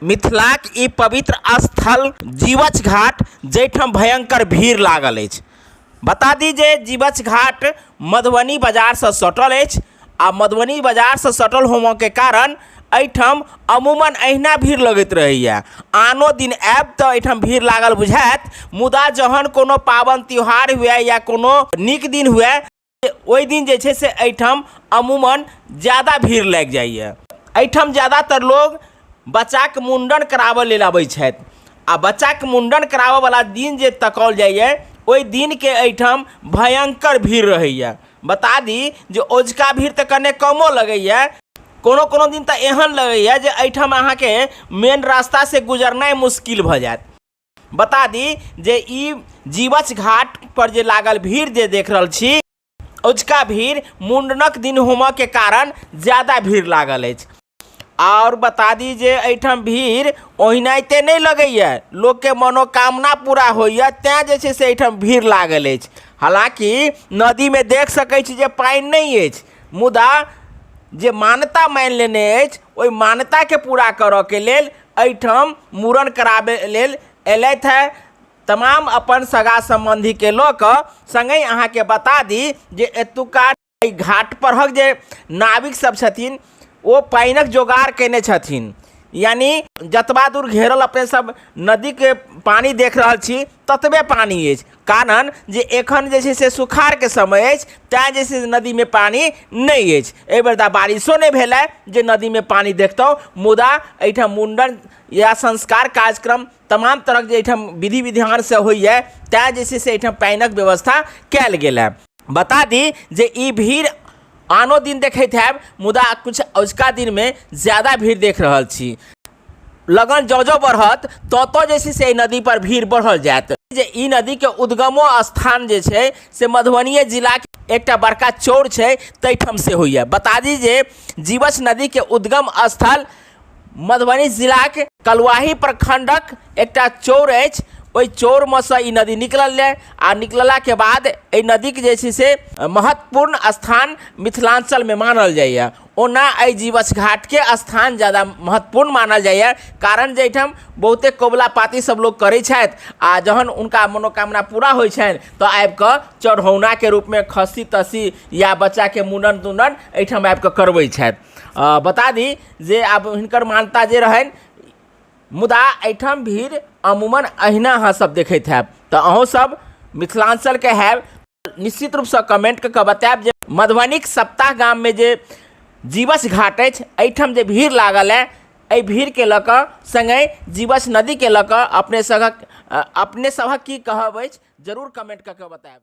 मिथिलाक ई पवित्र स्थल जीवछ घाट जाहिठाम भयङ्कर भीड़ लागल अछि। बता दी जे जीवछ घाट मधुबनी बाजारसँ सटल अछि आ मधुबनी बाजारसँ सटल होमऽके कारण एहिठाम अमूमन अहिना भीड़ लगैत रहैए। आनो दिन आयब तऽ एहिठाम भीड़ लागल बुझायत, मुदा जहन कोनो पाबनि त्योहार हुए या कोनो नीक दिन हुए ओहि दिन जे छै से एहिठाम अमूमन ज्यादा भीड़ लागि जाइए। एहिठाम ज्यादातर लोग बच्चाके मुण्डन कराबऽ लेल अबै छथि आ बच्चाके मुण्डन कराबऽवला दिन जे तकल जाइए ओहि दिनके एहिठाम भयङ्कर भीड़ रहैए। बता दी जे अजुका भीड़ तऽ कने कमो लगैए, कोनो कोनो दिन तऽ एहन लगैए जे एहिठाम अहाँके मेन रास्तासँ गुजरनाइ मुश्किल भऽ जायत। बता दी जे ई जीवछ घाट पर जे लागल भीड़ जे देख रहल छी, अजुका भीड़ मुंडनक दिन होमऽ के कारण ज्यादा भीड़ लागल अछि। आओर बता दी जे एहिठाम भीड़ ओहिनाइते नहि लगैए, लोकके मनोकामना पूरा होइए तैँ जे छै से एहिठाम भीड़ लागल अछि। हालाँकि नदीमे देख सकै छी जे पानि नहि अछि, मुदा जे मान्यता मानि लेने अछि ओहि मान्यताके पूरा करऽके लेल एहिठाम मूड़न कराबै लेल अयलथि हेँ तमाम अपन सगा सम्बन्धीके लऽ कऽ। सङ्गहि अहाँके बता दी जे एतुक्का एहि घाट परहक जे नाविक सब छथिन ओ पानिक जोगाड़ कयने छथिन, यानि जतबा दूर घेरल अपने सब नदीके पानि देख रहल छी ततबे पानि अछि, कारण जे एखन जे छै से सुखाड़के समय अछि तैँ जे छै से नदीमे पानि नहि अछि। एहिबेर तऽ बारिशो नहि भेलै जे नदीमे पानि देखतहुँ, मुदा एहिठाम मुण्डन या संस्कार कार्यक्रम तमाम तरहक जे एहिठाम विधि विधानसँ होइए तैँ जे छै से एहिठाम पानिक व्यवस्था कयल गेल हँ। बता दी जे ई भीड़ आनो दिन देखैत हैब, मुदा किछु अजुका दिनमे ज्यादा भीड़ देख रहल छी। लगन जँ जँ बढ़त तँ तँ जे छै से एहि नदीपर भीड़ बढ़ल जायत। जे ई नदीके उद्गमो स्थान जे छै से मधुबनिए जिलाके एकटा बड़का चौर छै ताहिठाम से होइए। बता दी जे जीवछ नदीके उद्गम स्थल मधुबनी जिलाके कलुआही प्रखंडक एकटा चौर अछि, ओहि चौरमे सँ ई नदी निकलल यऽ आ निकललाके बाद एहि नदीके जे छै से महत्वपूर्ण स्थान मिथिलाञ्चलमे मानल जाइए। ओना एहि जीवछ घाटके स्थान ज्यादा महत्वपूर्ण मानल जाइए, कारण जे एहिठाम बहुते कबुला पाती सब लोक करै छथि आ जहन हुनका मनोकामना पूरा होइ छनि तऽ आबिकऽ चढ़ौनाके रूपमे खस्सी तस्सी या बच्चाके मुण्डन तुण्डन एहिठाम आबिकऽ करबै छथि। बता दी जे आब हिनकर मान्यता जे रहनि, मुदा एहिठाम भीड़ अमूमन अहिना अहाँ सब देखैत हैब। तऽ अहूँ सब मिथिलाञ्चलके हैब, निश्चित रूपसँ कमेंट कऽ कऽ बतायब जे मधुबनीक सप्ताह गाममे जे जीवछ घाट अछि एहिठाम जे भीड़ लागल है, एहि भीड़के लऽ कऽ सङ्गहि जीवछ नदीके लऽ कऽ अपने सभक की कहब अछि, जरूर कमेंट कऽ कऽ बतायब।